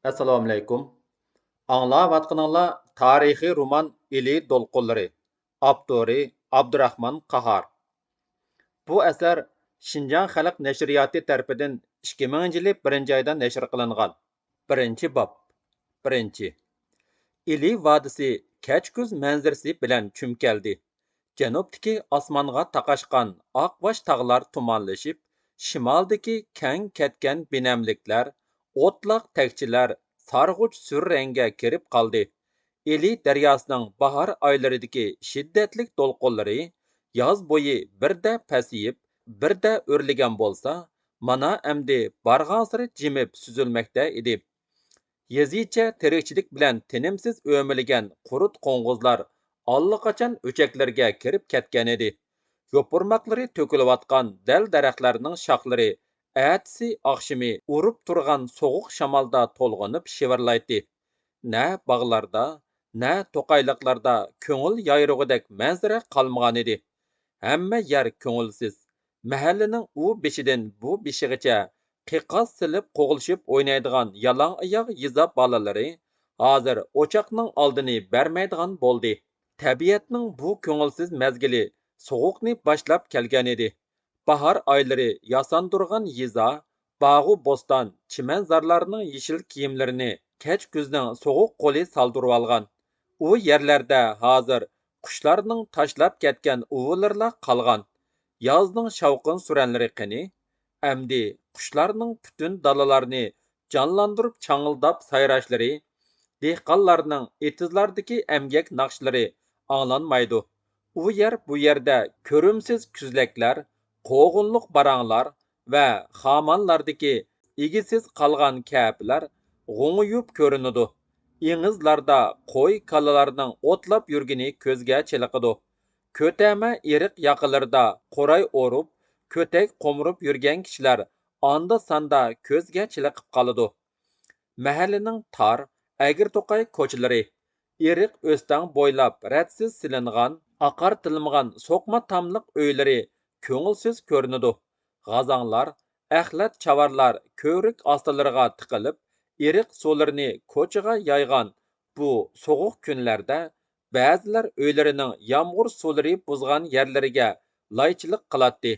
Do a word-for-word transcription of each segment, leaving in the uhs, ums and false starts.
ئەسسالامۇئەلەيكۇم. ئاڭلاۋاتقىنىڭلار تارىخىي رومان ئىلى دولقۇنلىرى، ئاپتورى ئابدۇراخمان قاھار. بۇ ئەسەر شىنجاڭ خەلق نەشرىياتى تەرىپىدىن ئىككى مىڭىنچى يىلى بىرىنچى ئايدا نەشر قىلىنغان. بىرىنچى باب. بىرىنچى. ئىلى ۋادىسى كەچكۈز مەنزىرىسى بىلەن چۈمكەلدى. جەنۇبتىكى ئاسمانغا تاقاشقان ئاقباش تاغلار تۇمانلىشىپ، شىمالدىكى كەڭ كەتكەن بىنەملىكلەر، ئوتلاق تەكچىلەر سارغۇچ سۈر رەڭگە كىرىپ قالدى. ئىلى دەرياسىنىڭ باھار ئايلىرىدىكى شىددەتلىك دولقۇنلىرى ياز بويى بىردە پەسىيىپ، بىردە ئۆرلىگەن بولسا، مانا ئەمدى بارغانسېرى جىمىپ سۈزۈلمەكتە ئىدى. يېزىچە تىرىكچىلىك بىلەن تىنىمسىز ئۆمىلىگەن قۇرت قوڭغۇزلار ئاللىقاچان ئۆچەكلىرىگە كىرىپ كەتكەنىدى. يوپۇرماقلىرى تۆكۈلۈۋاتقان دەل-دەرەخلەرنىڭ شاخلىرى ئەتىسى-ئاخشىمى ئۇرۇپ تۇرغان سوغۇق شامالدا تولغىنىپ شىۋىرلايتتى. نە باغلاردا، نە توقايلىقلاردا كۆڭۈل يايرىغۇدەك مەنزىرە قالمىغانىدى. ھەممە يەر كۆڭۈلسىز. مەھەللىنىڭ ئۇ بېشىدىن بۇ بېشىغىچە قىقاس سېلىپ قوغلىشىپ ئوينايدىغان يالاڭ ئاياغ يېزا بالىلىرى ھازىر ئوچاقنىڭ ئالدىنى بەرمەيدىغان بولدى. تەبىئەتنىڭ بۇ كۆڭۈلسىز مەزگىلى سوغۇقنى باشلاپ كەلگەنىدى. باھار ئايلىرى ياساندۇرغان يېزا، باغۇ بوستان، چىمەنزارلارنىڭ يېشىل كىيىملىرىنى كەچكۈزنىڭ سوغۇق قولى سالدۇرۇۋالغان. ئۇ يەرلەردە ھازىر قۇشلارنىڭ تاشلاپ كەتكەن ئۇۋىلىرىلا قالغان. يازنىڭ شاۋقۇن سۈرەنلىرى قېنى؟ ئەمدى قۇشلارنىڭ پۈتۈن دالىلارنى جانلاندۇرۇپ چاڭىلداپ سايراشلىرى، دېھقانلارنىڭ ئېتىزلاردىكى ئەمگەك ناخشىلىرى ئاڭلانمايدۇ. ئۇ يەر بۇ يەردە كۆرۈمسىز كۈزلەكلەر، قوغۇنلۇق باراڭلار ۋە خامانلاردىكى ئىگىسىز قالغان كەپىلەر غوڭىيىپ كۆرۈنىدۇ. ئېڭىزلاردا قوي-كالىلارنىڭ ئوتلاپ يۈرگىنى كۆزگە چېلىقىدۇ. كۆتەمە ئېرىق ياقىلىرىدا قوراي ئورۇپ، كۆتەك قومۇرۇپ يۈرگەن كىشىلەر ئاندا-ساندا كۆزگە چېلىقىپ قالىدۇ. مەھەللىنىڭ تار، ئەگرى-توقاي كوچىلىرى، ئېرىق ئۆستەڭ بويلاپ رەتسىز سېلىنغان، ئاقارتىلمىغان سوقما تاملىق ئۆيلىرى كۆڭۈلسىز كۆرۈنىدۇ. غازاڭلار، ئەخلەت چاۋارلار كۆۋرۈك ئاستىلىرىغا تىقىلىپ، ئېرىق سۇلىرىنى كوچىغا يايغان بۇ سوغۇق كۈنلەردە بەزىلەر ئۆيلىرىنىڭ يامغۇر سۇلىرى بۇزغان يەرلىرىگە لايچىلىق قىلاتتى.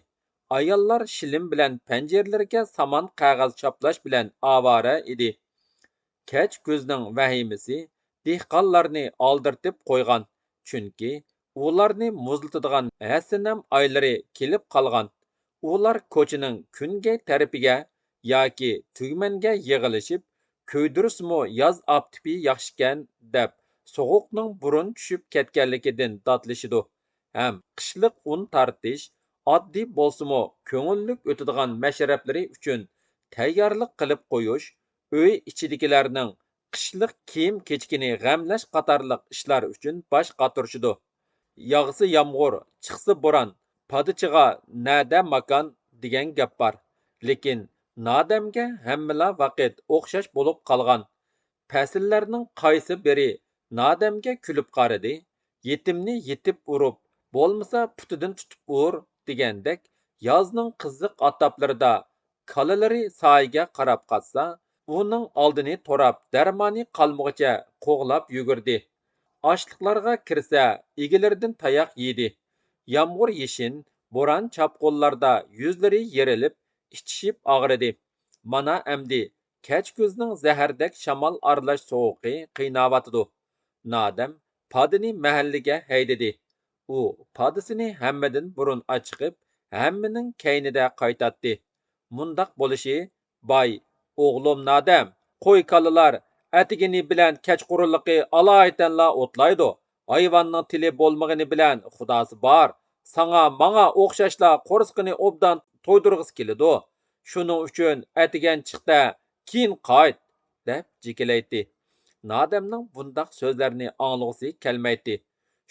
ئاياللار شىلىم بىلەن پەنجىرىلىرىگە سامان قەغەز چاپلاش بىلەن ئاۋارە ئىدى. كەچكۈزنىڭ ۋەھىمىسى دېھقانلارنى ئالدىرىتىپ قويغان، چۈنكى ئۇلارنى مۇزلىتىدىغان ھەسسىنەم ئايلىرى كېلىپ قالغان. ئۇلار كوچىنىڭ كۈنگەي تەرىپىگە ياكى تۈگمەنگە يىغىلىشىپ، كۆيدۈرسىمۇ ياز ئاپتىپى ياخشىكەن دەپ، سوغۇقنىڭ بۇرۇن چۈشۈپ كەتكەنلىكىدىن داتلىشىدۇ ھەم قىشلىق ئۇن تارتىش، ئاددىي بولسىمۇ كۆڭۈللۈك ئۆتىدىغان مەشرەپلىرى ئۈچۈن تەييارلىق قىلىپ قويۇش، ئۆي ئىچىدىكىلەرنىڭ قىشلىق كىيىم-كېچىكىنى غەملەش قاتارلىق ئىشلار ئۈچۈن باش قاتۇرۇشىدۇ. ياغسا يامغۇر، چىقسا بوران، پادىچىغا نەدە ماكان دېگەن گەپ بار. لېكىن نادەمگە ھەممىلا ۋاقىت ئوخشاش بولۇپ قالغان. پەسىللەرنىڭ قايسى بىرى نادەمگە كۈلۈپ قارىدى؟ يېتىمنى يېتىپ ئۇرۇپ، بولمىسا پۇتىدىن تۇتۇپ ئۇر دېگەندەك، يازنىڭ قىزىق ئاپتاپلىرىدا كالىلىرى سايىگە قاراپ قاتسا، ئۇنىڭ ئالدىنى توراپ دەرمانى قالمىغۇچە قوغلاپ يۈگۈردى. ئاشلىقلارغا كىرسە، ئىگىلىرىدىن تاياق يېدى. يامغۇر يېشىن، بوران چاپقۇنلاردا يۈزلىرى يېرىلىپ، ئىچىشىپ ئاغرىدى. مانا ئەمدى كەچكۈزنىڭ زەھەردەك شامال ئارىلاش سوغۇقى قىيناۋاتىدۇ. نادەم پادىنى مەھەللىگە ھەيدىدى. ئۇ پادىسىنى ھەممىدىن بۇرۇن ئاچىقىپ، ھەممىنىڭ كەينىدە قايتاتتى. مۇنداق بولۇشى، باي، ئوغلۇم نادەم، قوي-كالىلار ئەتىگىنى بىلەن كەچقۇرۇنلۇقى ئالايىتەنلا ئوتلايدۇ. ھايۋاننىڭ تىلى بولمىغىنى بىلەن خۇداسى بار. ساڭا، ماڭا ئوخشاشلا قورسىقىنى ئوبدان تويدۇرغۇسى كېلىدۇ. شۇنىڭ ئۈچۈن ئەتىگەن چىق-دە، كېيىن قايت، دەپ جېكىلەيتتى. نادەمنىڭ بۇنداق سۆزلەرنى ئاڭلىغۇسى كەلمەيتتى.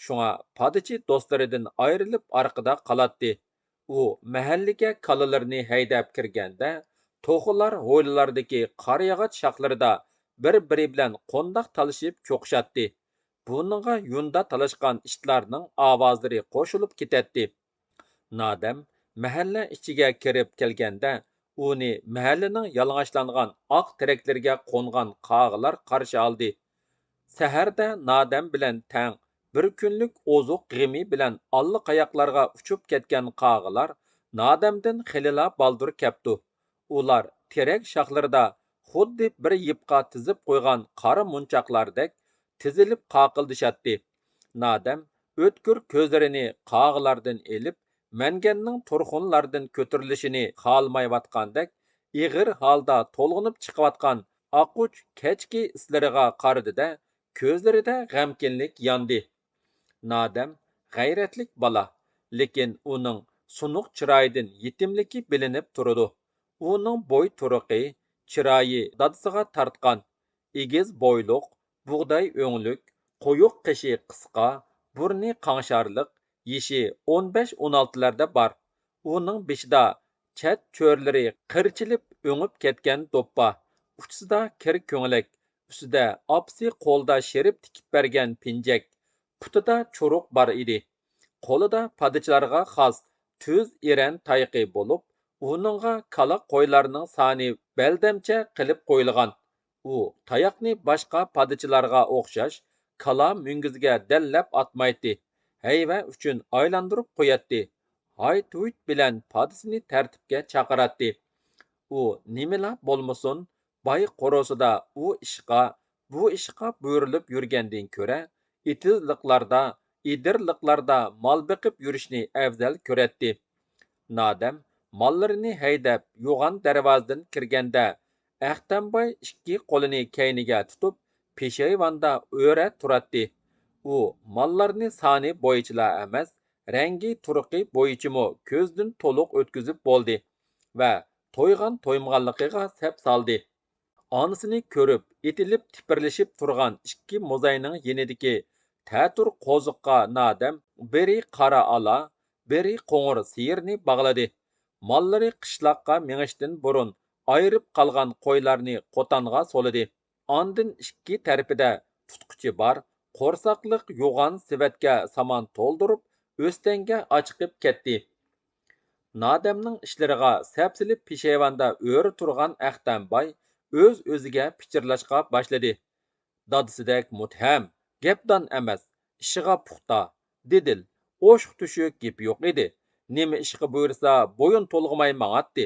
شۇڭا پادىچى دوستلىرىدىن ئايرىلىپ ئارقىدا قالاتتى. ئۇ مەھەللىگە كالىلىرىنى ھەيدەپ كىرگەندە، توخۇلار ھويلىلاردىكى قارىياغاچ شاخلىرىدا بىر-بىرى بىلەن قونداق تالىشىپ چوقۇشاتتى. بۇنىڭغا يۇندا تالاشقان ئىتلارنىڭ ئاۋازلىرى قوشۇلۇپ كېتەتتى. نادەم مەھەللە ئىچىگە كىرىپ كەلگەندە، ئۇنى مەھەللىنىڭ يالىڭاچلانغان ئاق تېرەكلىرىگە قونغان قاغىلار قارشى ئالدى. سەھەردە نادەم بىلەن تەڭ بىر كۈنلۈك ئوزۇق غېمى بىلەن ئاللىقاياقلارغا ئۇچۇپ كەتكەن قاغىلار نادەمدىن خېلىلا بالدۇر كەپتۇ. ئۇلار تېرەك شاخلىرىدا خۇددى بىر يىپقا تىزىپ قويغان قارا مونچاقلاردەك تىزىلىپ قاقىلدىشاتتى. نادەم ئۆتكۈر كۆزلىرىنى قاغىلاردىن ئېلىپ، مەنگەننىڭ تۇرخۇنلاردىن كۆتۈرۈلۈشىنى خالىمايۋاتقاندەك، ئېغىر ھالدا تولغىنىپ چىقىۋاتقان ئاقۇچ كەچكى ئىسلىرىغا قارىدى-دە، كۆزلىرىدە غەمكىنلىك ياندى. نادەم غەيرەتلىك بالا، لېكىن ئۇنىڭ سۇنۇق چىرايىدىن يېتىملىكى بىلىنىپ تۇرىدۇ. ئۇنىڭ بوي تۇرقى، چىرايى دادىسىغا تارتقان. ئېگىز بويلۇق، بۇغداي ئۆڭلۈك، قويۇق قېشى قىسقا، بۇرنى قاڭشارلىق، يېشى ئون بەش ئون ئالتىلەردە بار. ئۇنىڭ بېشىدا چەت چۆرىلىرى قىرچىلىپ ئۆڭۈپ كەتكەن دوپپا، ئۇچىسىدا كىر كۆڭلەك، ئۈستىدە ئاپىسى قولدا شېرىپ تىكىپ بەرگەن پىنجەك، پۇتىدا چۇرۇق بار ئىدى. قولىدا پادىچىلارغا خاس تۈز ئېرەن تايىقى بولۇپ، ئۇنىڭغا كالا قويلارنىڭ سانى بەلدەمچە قىلىپ قويۇلغان. ئۇ تاياقنى باشقا پادىچىلارغا ئوخشاش كالا مۈڭگۈزگە دەللەپ ئاتمايتتى، ھەيۋە ئۈچۈن ئايلاندۇرۇپ قوياتتى. ھايت-ھۇيت بىلەن پادىسىنى تەرتىپكە چاقىراتتى. ئۇ نېمىلا بولمىسۇن، باي قورۇسىدا ئۇ ئىشقا، بۇ ئىشقا بۇيرۇلۇپ يۈرگەندىن كۆرە، ئېتىزلىقلاردا، ئېدىرلىقلاردا مال بېقىپ يۈرۈشنى ئەۋزەل كۆرەتتى. نادەم ماللىرىنى ھەيدەپ، يوغان دەرۋازىدىن كىرگەندە، ئەختەمباي ئىككى قولىنى كەينىگە تۇتۇپ، پېشايۋاندا ئۆرە تۇراتتى. ئۇ ماللارنى سانى بويىچىلا ئەمەس، رەڭگى تۇرقى بويىچىمۇ كۆزدىن تولۇق ئۆتكۈزۈپ بولدى ۋە تويغان-تويمىغانلىقىغا سەپ سالدى. ئانىسىنى كۆرۈپ، ئېتىلىپ تىپىرلىشىپ تۇرغان ئىككى موزاينىڭ يېنىدىكى تەتۈر قوزۇققا نادەم بىرى قارا ئالا، بىرى قوڭۇر سىيىرنى باغلىدى. ماللىرى قىشلاققا مېڭىشتىن بۇرۇن ئايرىپ قالغان قويلارنى قوتانغا سولىدى. ئاندىن ئىككى تەرىپىدە تۇتقۇچى بار، قورساقلىق يوغان سېۋەتكە سامان تولدۇرۇپ، ئۆستەڭگە ئاچىقىپ كەتتى. نادەمنىڭ ئىشلىرىغا سەپسېلىپ پېشايۋاندا ئۆرە تۇرغان ئەختەمباي ئۆز-ئۆزىگە پىچىرلاشقا باشلىدى. دادىسىدەك مۇتھەم، گەپدان ئەمەس، ئىشىغا پۇختا، دېدىل، ئوشۇق-تۆشۈك گېپى يوق ئىدى. نېمە ئىشقا بۇيرۇسا، بويۇن تولغىماي ماڭاتتى.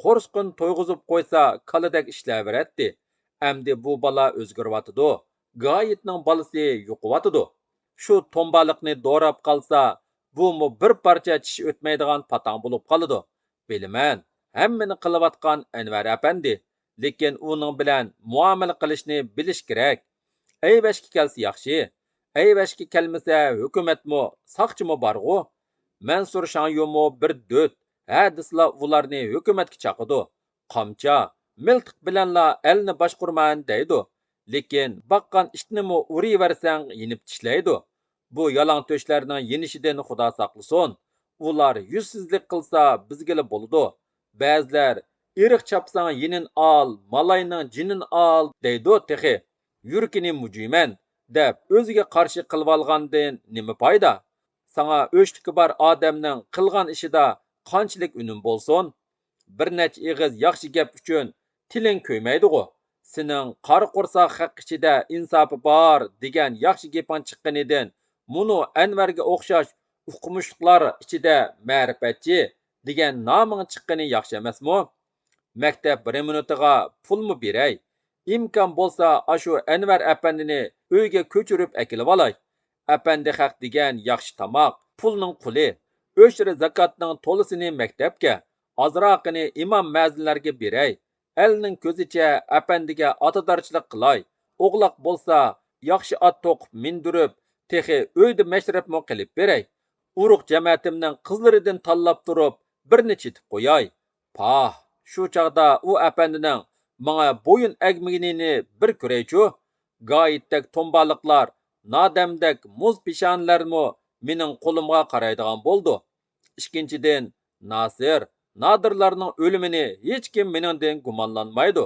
قورسىقىنى تويغۇزۇپ قويسا، كالىدەك ئىشلەۋېرەتتى. ئەمدى بۇ بالا ئۆزگىرىۋاتىدۇ. گايىتنىڭ بالىسى يۇقۇۋاتىدۇ. شۇ تومبالىقنى دوراپ قالسا، بۇمۇ بىر پارچە چىش ئۆتمەيدىغان پاتاڭ بولۇپ قالىدۇ. بىلىمەن، ھەممىنى قىلىۋاتقان ئەنۋەر ئەپەندى، لېكىن ئۇنىڭ بىلەن مۇئامىلە قىلىشنى بىلىش كېرەك. ئەيۋەشكە كەلسە ياخشى، ئەيۋەشكە كەلمىسە ھۆكۈمەتمۇ، ساقچىمۇ بارغۇ. مەنسۇر شاڭيۇمۇ بىر دۆت، ھە دېسىلا ئۇلارنى ھۆكۈمەتكە چاقىدۇ. قامچا، مىلتىق بىلەنلا ئەلنى باشقۇرىمەن دەيدۇ. لېكىن باققان ئىتنىمۇ ئۇرۇۋەرسەڭ يېنىپ چىشلەيدۇ. بۇ يالاڭتۆشلەرنىڭ يېنىشىدىن خۇدا ساقلىسۇن. ئۇلار يۈزسىزلىك قىلسا بىزگىلا بولىدۇ. بەزىلەر ئېرىق چاپساڭ يېنىنى ئال، مالاينىڭ جېنىنى ئال دەيدۇ تېخى. يۈرىكىنى مۇجۇيمەن دەپ ئۆزىگە قارشى قىلىۋالغاندىن نېمە پايدا؟ ساڭا ئۆچلۈكى بار ئادەمنىڭ قىلغان ئىشىدا قانچىلىك ئۈنۈم بولسۇن؟ بىر نەچچە ئېغىز ياخشى گەپ ئۈچۈن تىلىڭ كۆيمەيدىغۇ؟ سېنىڭ قارا قورساق خەق ئىچىدە ئىنساپى بار دېگەن ياخشى گېپىڭ چىققىنىدىن، مۇنۇ ئەنۋەرگە ئوخشاش ئوقۇمۇشلۇقلار ئىچىدە مەرىپەتچى دېگەن نامىڭ چىققىنى ياخشى ئەمەسمۇ؟ مەكتەپ رېمونتىغا پۇلمۇ بېرەي. ئىمكان بولسا، ئاشۇ ئەنۋەر ئەپەندىنى ئۆيگە كۆچۈرۈپ ئەكېلىۋالاي. ئەپەندى خەق دېگەن ياخشى تاماق، پۇلنىڭ قۇلى. ئۆشرە زاكاتنىڭ تولىسىنى مەكتەپكە، ئازراقىنى ئىمام مەزىنلەرگە بېرەي. ئەلنىڭ كۆزىچە ئەپەندىگە ئاتىدارچىلىق قىلاي. ئوغلاق بولسا، ياخشى ئات توقۇپ مىندۈرۈپ، تېخى ئۆيدە مەشرەپمۇ قىلىپ بېرەي. ئۇرۇق جەمەتىمنىڭ قىزلىرىدىن تاللاپ تۇرۇپ، بىرنى چېتىپ قوياي. پاھ، شۇ چاغدا ئۇ ئەپەندىنىڭ ماڭا بويۇن ئەگمىگىنىنى بىر كۆرەيچۇ. گايىتتەك تومبالىقلار، نادەمدەك مۇز پېشانىلەرمۇ مېنىڭ قولۇمغا قارايدىغان بولىدۇ. ئىككىنچىدىن، ناسىر، نادىرلارنىڭ ئۆلۈمىنى ھېچكىم مېنىڭدىن گۇمانلانمايدۇ.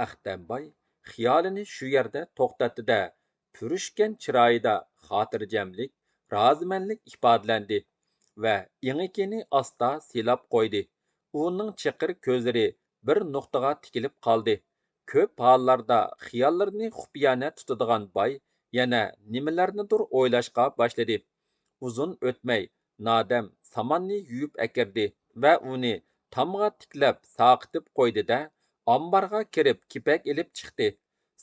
ئەختەمباي خىيالىنى شۇ يەردە توختاتتى-دە، پۈرۈشكەن چىرايىدا خاتىرجەملىك، رازىمەنلىك ئىپادىلەندى ۋە ئېڭىكىنى ئاستا سىلاپ قويدى. ئۇنىڭ چېقىر كۆزلىرى بىر نۇقتىغا تىكىلىپ قالدى. كۆپ ھاللاردا خىياللىرىنى خۇپىيانە تۇتىدىغان باي يەنە نېمىلەرنىدۇر ئويلاشقا باشلىدى. ئۇزۇن ئۆتمەي، نادەم ساماننى يۇيۇپ ئەكىردى ۋە ئۇنى تامغا تىكلەپ ساقىتىپ قويدى-دە، ئامبارغا كىرىپ كېپەك ئېلىپ چىقتى.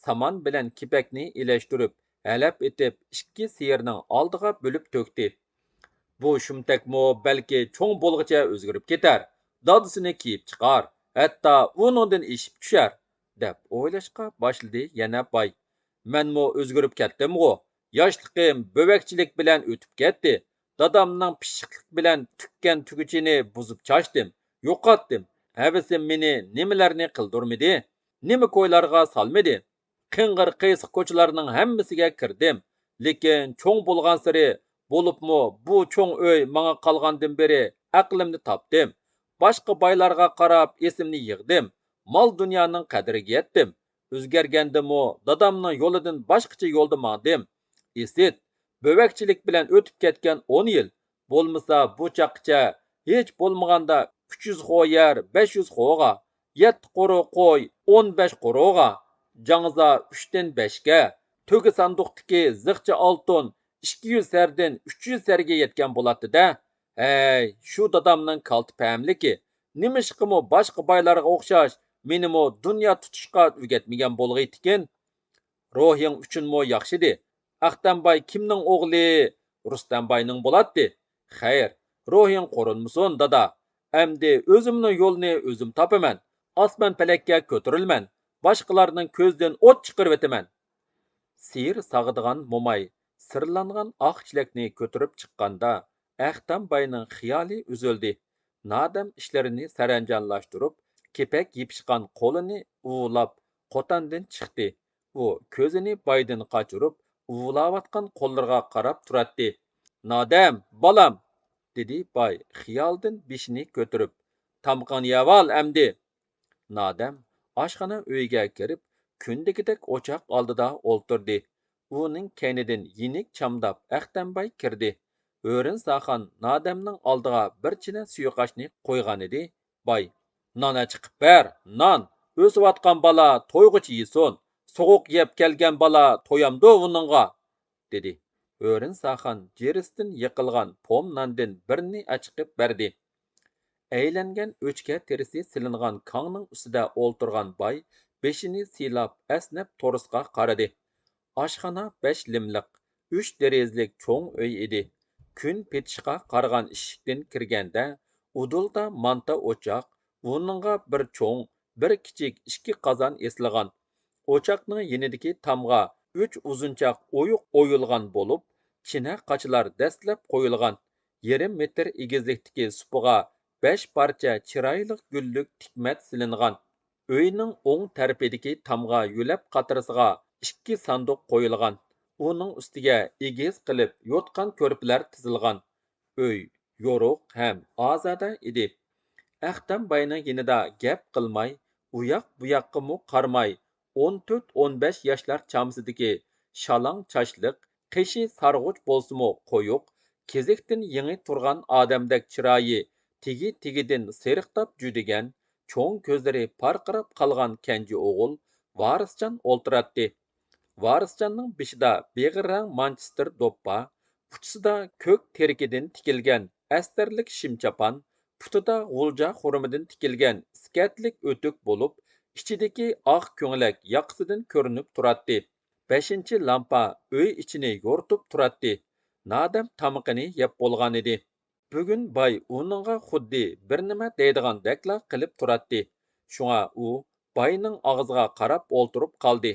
سامان بىلەن كېپەكنى ئېلەشتۈرۈپ، ھەلەپ ئېتىپ، ئىككى سىيىرنىڭ ئالدىغا بۆلۈپ تۆكتى. بۇ شۇمتەكمۇ بەلكى چوڭ بولغىچە ئۆزگىرىپ كېتەر، دادىسىنى كىيىپ چىقار، ھەتتا ئۇنىڭدىن ئېشىپ چۈشەر، دەپ ئويلاشقا باشلىدى يەنە باي. مەنمۇ ئۆزگىرىپ كەتتىمغۇ؟ ياشلىقىم بۆۋەكچىلىك بىلەن ئۆتۈپ كەتتى. دادامنىڭ پىششىقلىق بىلەن تۈككەن تۈگۈچىنى بۇزۇپ چاچتىم، يوقاتتىم. ھەۋىسىم مېنى نېمىلەرنى قىلدۇرمىدى، نېمە كويلارغا سالمىدى. قىڭغىر قىيسىق كوچىلارنىڭ ھەممىسىگە كىردىم. لېكىن چوڭ بولغانسېرى، بولۇپمۇ بۇ چوڭ ئۆي ماڭا قالغاندىن بېرى ئەقلىمنى تاپتىم. باشقا بايلارغا قاراپ ئېسىمنى يىغدىم. مال-دۇنيانىڭ قەدرىگە يەتتىم. ئۆزگەرگەندىمۇ دادامنىڭ يولىدىن باشقىچە يولدا ماڭدىم. ئىسىت، بۆۋەكچىلىك بىلەن ئۆتۈپ كەتكەن ئون يىل، بولمىسا بۇ چاغقىچە ھېچ بولمىغاندا ئۈچ يۈز خو يەر بەش يۈز خوغا، يەتتە قورۇ قوي ئون بەش قورۇغا، جاڭزا ئۈچتىن بەشكە، تۆگە ساندۇقتىكى زىخچە ئالتۇن ئىككى يۈز سەردىن ئۈچ يۈز سەرگە يەتكەن بولاتتى-دە. ھەي، شۇ دادامنىڭ كالتە پەملىكى، نېمىشقىمۇ باشقا بايلارغا ئوخشاش مېنىمۇ دۇنيا تۇتۇشقا ئۆگەتمىگەن بولغىيتىكىن؟ روھىڭ ئۈچۈنمۇ ياخشىدى. ئەختەمباي كىمنىڭ ئوغلى؟ رۇستەمباينىڭ بولاتتى. خەير، روھىڭ قورۇنمىسۇن، دادا. ئەمدى ئۆزۈمنىڭ يولىنى ئۆزۈم تاپىمەن. ئاسمان پەلەككە كۆتۈرۈلىمەن. باشقىلارنىڭ كۆزىدىن ئوت چىقىرىۋېتىمەن. سىيىر ساغىدىغان موماي سىرلانغان ئاق چېلەكنى كۆتۈرۈپ چىققاندا، ئەختەمباينىڭ خىيالى ئۈزۈلدى. نادەم ئىشلىرىنى سەرەنجاملاشتۇرۇپ، كېپەك يېپىشقان قولىنى ئۇۋۇلاپ قوتاندىن چىقتى. ئۇ كۆزىنى بايدىن قاچۇرۇپ، ئۇۋۇلاۋاتقان قوللىرىغا قاراپ تۇراتتى. نادەم، بالام! دېدى باي خىيالدىن بېشىنى كۆتۈرۈپ. تامىقىڭنى يەۋال ئەمدى! نادەم ئاشخانا ئۆيگە كىرىپ، كۈندىكىدەك ئوچاق ئالدىدا ئولتۇردى. ئۇنىڭ كەينىدىن يېنىك چامداپ ئەختەمباي كىردى. ھۆرىنساخان نادەمنىڭ ئالدىغا بىر چىنە سۇيۇقئاشنى قويغانىدى. باي، نان ئەچىقىپ بەر، نان! ئۆسۈۋاتقان بالا تويغۇچە يېسۇن، سوغۇق يەپ كەلگەن بالا تويامدۇ ئۇنىڭغا؟ دېدى. ھۆرىنساخان جىرىسىدىن يېقىلغان پوم ناندىن بىرنى ئەچىقىپ بەردى. ئەيلەنگەن ئۆچكە تېرىسى سېلىنغان كاڭنىڭ ئۈستىدە ئولتۇرغان باي بېشىنى سىيلاپ، ئەسنەپ تورۇسقا قارىدى. ئاشخانا بەش لىملىق، ئۈچ دېرىزىلىك چوڭ ئۆي ئىدى. كۈن پېتىشقا قارىغان ئىشىكتىن كىرگەندە، ئۇدۇلدا مانتا ئوچاق، ئۇنىڭغا بىر چوڭ، بىر كىچىك ئىككى قازان ئېسىلغان. ئوچاقنىڭ يېنىدىكى تامغا ئۈچ ئۇزۇنچاق ئويۇق ئويۇلغان بولۇپ، چىنە قاچىلار دەسسىلەپ قويۇلغان. يېرىم مېتىر ئېگىزلىكتىكى سۇپىغا بەش پارچە چىرايلىق گۈللۈك تىكمەت سېلىنغان. ئۆينىڭ ئوڭ تەرىپىدىكى تامغا يۆلەپ قاترىسىغا ئىككى ساندۇق قويۇلغان. ئۇنىڭ ئۈستىگە ئېگىز قىلىپ يوتقان كۆرپىلەر تىزىلغان. ئۆي يورۇق ھەم ئازادە ئىدى. ئەختەم باينىڭ يېنىدا گەپ قىلماي، ئۇياق-بۇياققىمۇ قارىماي، ئون تۆت، ئون بەش ياشلار چامىسىدىكى شالاڭ چاچلىق، قېشى سارغۇچ بولسىمۇ قويۇق، كېزىكتىن يېڭى تۇرغان ئادەمدەك چىرايى تېگى-تېگىدىن سېرىقلاپ جۈدىگەن، چوڭ كۆزلىرى پارقىراپ قالغان كەنجى ئوغۇل ۋارىسجان ئولتۇراتتى. ۋارىسجاننىڭ بېشىدا بېغىر رەڭ مانچېستېر دوپپا، ئۇچىسىدا كۆك تېرىكىدىن تىكىلگەن ئەستەرلىك شىم چاپان، پۇتىدا غۇلجا خۇرۇمىدىن تىكىلگەن سىكەتلىك ئۆتۈك بولۇپ، ئىچىدىكى ئاق كۆڭلەك ياقىسىدىن كۆرۈنۈپ تۇراتتى. بەشىنچى لامپا ئۆي ئىچىنى يورۇتۇپ تۇراتتى. نادەم تامىقىنى يەپ بولغانىدى. بۈگۈن باي ئۇنىڭغا خۇددى بىر نېمە دەيدىغاندەكلا قىلىپ تۇراتتى. شۇڭا ئۇ باينىڭ ئاغزىغا قاراپ ئولتۇرۇپ قالدى.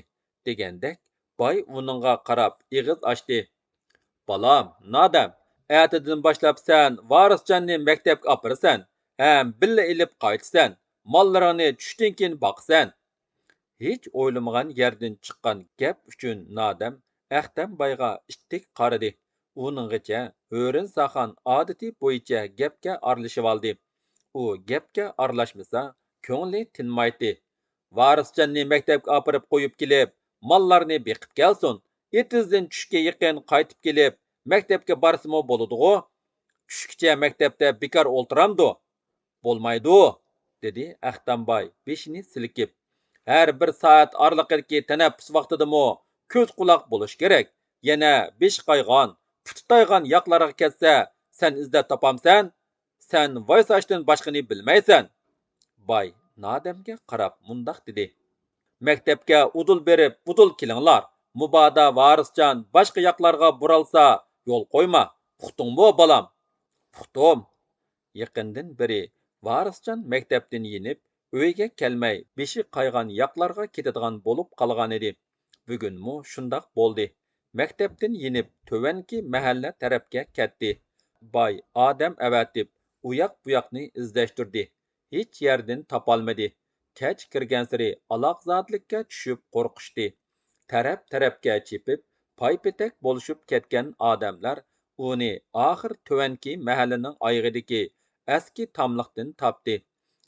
دېگەندەك، باي ئۇنىڭغا قاراپ ئېغىز ئاچتى. بالام، نادەم، ئەتىدىن باشلاپ سەن ۋارىسجاننى مەكتەپكە ئاپىرىسەن ھەم بىللە ئېلىپ قايتىسەن، ماللىرىڭنى چۈشتىن كېيىن باقىسەن. ھېچ ئويلىمىغان يەردىن چىققان گەپ ئۈچۈن نادەم ئەختەم بايغا ئىتتىك قارىدى. ئۇنىڭغىچە ھۆرىنساخان ئادىتى بويىچە گەپكە ئارىلىشىۋالدى. ئۇ گەپكە ئارىلاشمىسا، كۆڭلى تىنمايتتى. ۋارىسجاننى مەكتەپكە ئاپىرىپ قويۇپ كېلىپ، ماللارنى بېقىپ كەلسۇن. ئېتىزدىن چۈشكە يېقىن قايتىپ كېلىپ، مەكتەپكە بارسىمۇ بولىدىغۇ؟ چۈشكىچە مەكتەپتە بىكار ئولتۇرامدۇ؟ بولمايدۇ. دېدى ئەختەمباي بېشىنى سىلكىپ. ھەر بىر سائەت ئارىلىقىدىكى تەنەپپۇس ۋاقتىدىمۇ كۆز قۇلاق بولۇش كېرەك. يەنە بېشى قايغان، پۇتى تايغان ياقلارغا كەتسە، سەن ئىزدەپ تاپامسەن؟ سەن ۋايساشتىن باشقىنى بىلمەيسەن. باي نادەمگە قاراپ مۇنداق دېدى: مەكتەپكە ئۇدۇل بېرىپ، ئۇدۇل كېلىڭلار. مۇبادا ۋارىسجان باشقا ياقلارغا بۇرالسا، يول قويما. ئۇقتۇڭمۇ، بالام؟ ئۇقتۇم. يېقىندىن بېرى ۋارىسجان مەكتەپتىن يېنىپ، ئۆيىگە كەلمەي، بېشى قايغان ياقلارغا كېتىدىغان بولۇپ قالغانىدى. بۈگۈنمۇ شۇنداق بولدى. مەكتەپتىن يېنىپ، تۆۋەنكى مەھەللە تەرەپكە كەتتى. باي ئادەم ئەۋەتىپ، ئۇياق-بۇياقنى ئىزدەشتۈردى. ھېچ يەردىن تاپالمىدى. كەچ كىرگەنسېرى ئالاقزادىلىككە چۈشۈپ قورقۇشتى. تەرەپ-تەرەپكە چېپىپ، پايپېتەك بولۇشۇپ كەتكەن ئادەملەر ئۇنى ئاخىر تۆۋەنكى مەھەللىنىڭ ئايىغىدىكى ئەسكى تاملىقتىن تاپتى.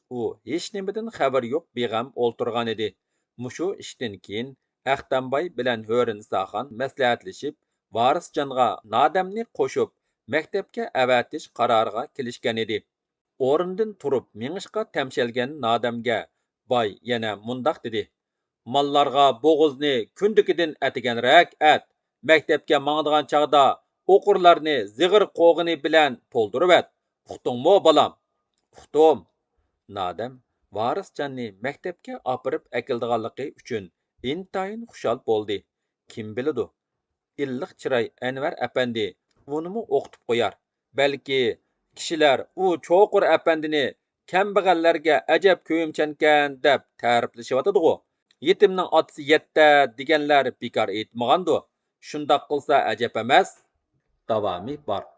ئۇ ھېچنېمىدىن خەۋىرى يوق بىغەم ئولتۇرغانىدى. مۇشۇ ئىشتىن كېيىن ئەختەمباي بىلەن ھۆرىنىساخان مەسلىھەتلىشىپ، ۋارىسجانغا نادەمنى قوشۇپ، مەكتەپكە ئەۋەتىش قارارىغا كېلىشكەنىدى. ئورنىدىن تۇرۇپ مېڭىشقا تەمشەلگەن نادەمگە باي يەنە مۇنداق دېدى: ماللارغا بوغۇزنى كۈندىكىدىن ئەتىگەنرەك ئەت. مەكتەپكە ماڭىدىغان چاغدا ئوقۇرلارنى زىغىر قوغىنى بىلەن تولدۇرۇۋەت. ئۇقتۇڭمۇ، بالام؟ ئۇقتۇم. نادەم ۋارىسجاننى مەكتەپكە ئاپىرىپ ئەكېلىدىغانلىقى ئۈچۈن ئىنتايىن خۇشال بولدى. كىم بىلىدۇ، ئىللىق چىراي ئەنۋەر ئەپەندى ئۇنىمۇ ئوقۇتۇپ قويار. بەلكى كىشىلەر ئۇ چوقۇر ئەپەندىنى كەمبەغەللەرگە ئەجەب كۆيۈمچانكەن دەپ تەرىپلىشىۋاتىدىغۇ. يېتىمنىڭ ئاتىسى يەتتە دېگەنلەر بىكار ئېيتمىغاندۇ. شۇنداق قىلسا ئەجەب ئەمەس. داۋامى بار.